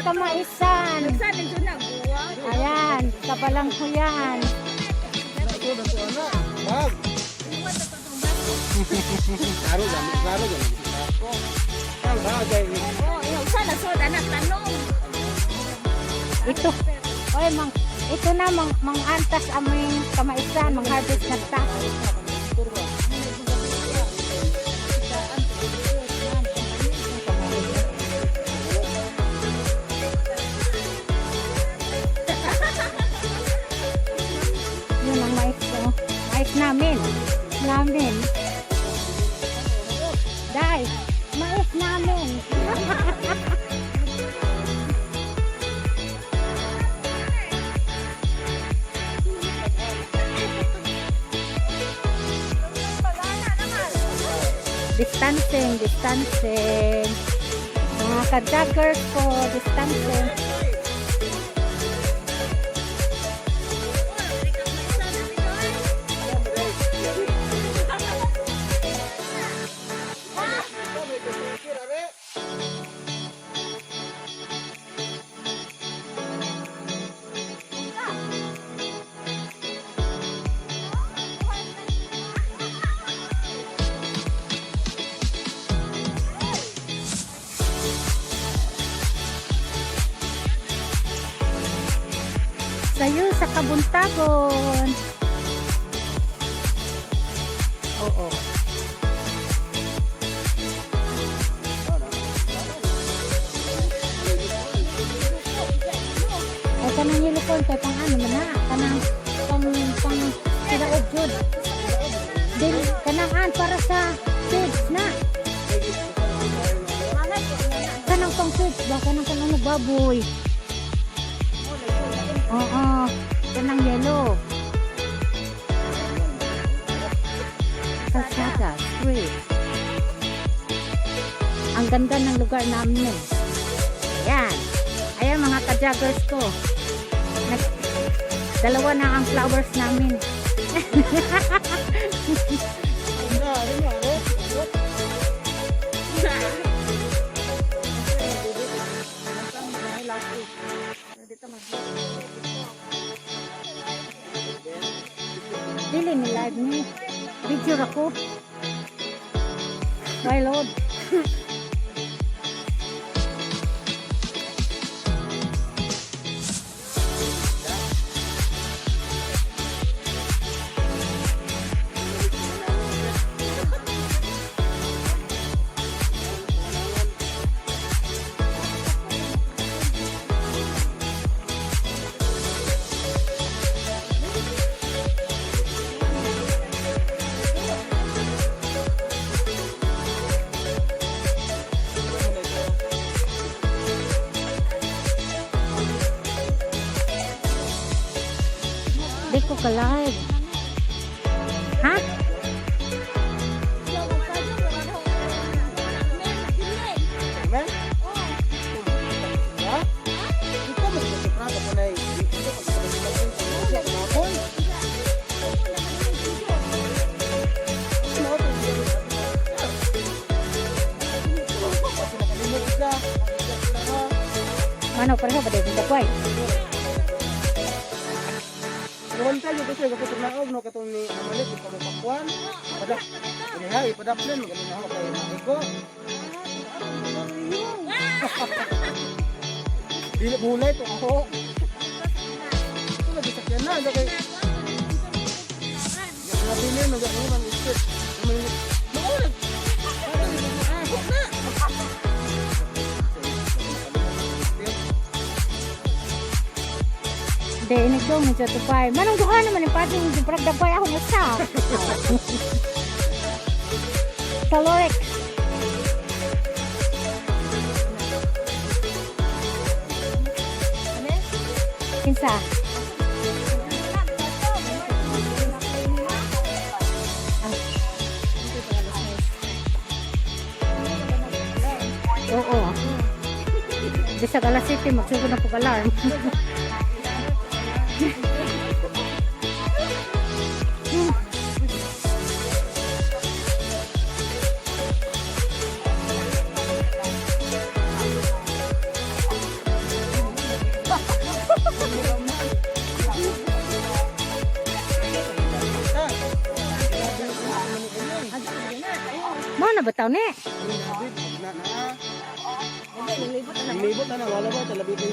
kamaisan. Ayan, kabalang ko yan. Bag. Klaro gamit, klaro gamit. Ang bagay. Ito, oy, mang, ito na, mang antas aming kamaisan, mang harvest na ta. Yun ang mais ko. Mais namin. Namin. Dai, mais namin. Distancing, distancing. Mga ka-joggers ko, distancing. Sayo sa Kabuntagon. Oo. Ay, kanang unicorn kay pang ano man na, kanang pang pang kinaod jud. Din kanang an para sa kids na. Kanang pang kids ba, kanang pang ano baboy. Oo, kanang yellow. Kalsada, street. Ang ganda ng lugar namin. Ayan. Ayan mga ka-joggers ko. Dalawa na ang flowers namin. Dili ni live ni. Video ra ko. My Lord. Di ko ka-live. Ha? Men? Ha? Ikaw magsusuprado ko na eh. Ikaw magsusuprado. Mano, pareho ba dito kway? Nuwan tayo kasi kapag no katong ni Amalit yung pamupakwan. Padak, iniha, ipadaklen, magaling ako kay Mariko. Dili bulay to ako. Ito lagi sakyan na, kay nabili no gani man isip. Maulag. Ako na. Hindi, inigdong medyo tupay. Manong duha naman yung pading yung parang dagpay ako nga sa. Caloric. Kinsa? Oo. Bisag alas 7, magsugod na pag alarm. na ba taon eh? Na na. Nilibot na na wala ba talabi ko.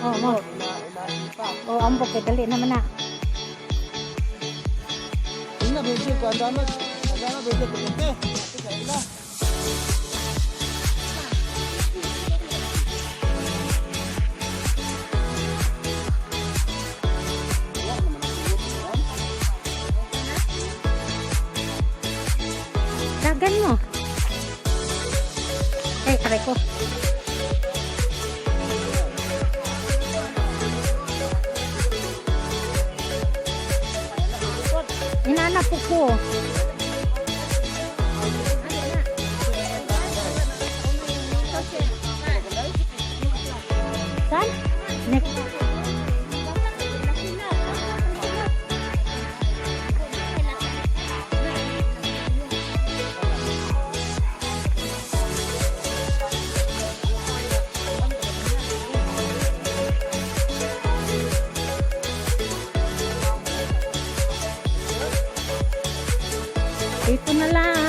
Oh, mo. Ina pa. Oh, ambok kay dali naman na. Ina bese ko andama. Andama bese ko te. Sa ila. Dagan mo. Ay, aray ko. Inana po ko. Saan? Next. Dito na lang.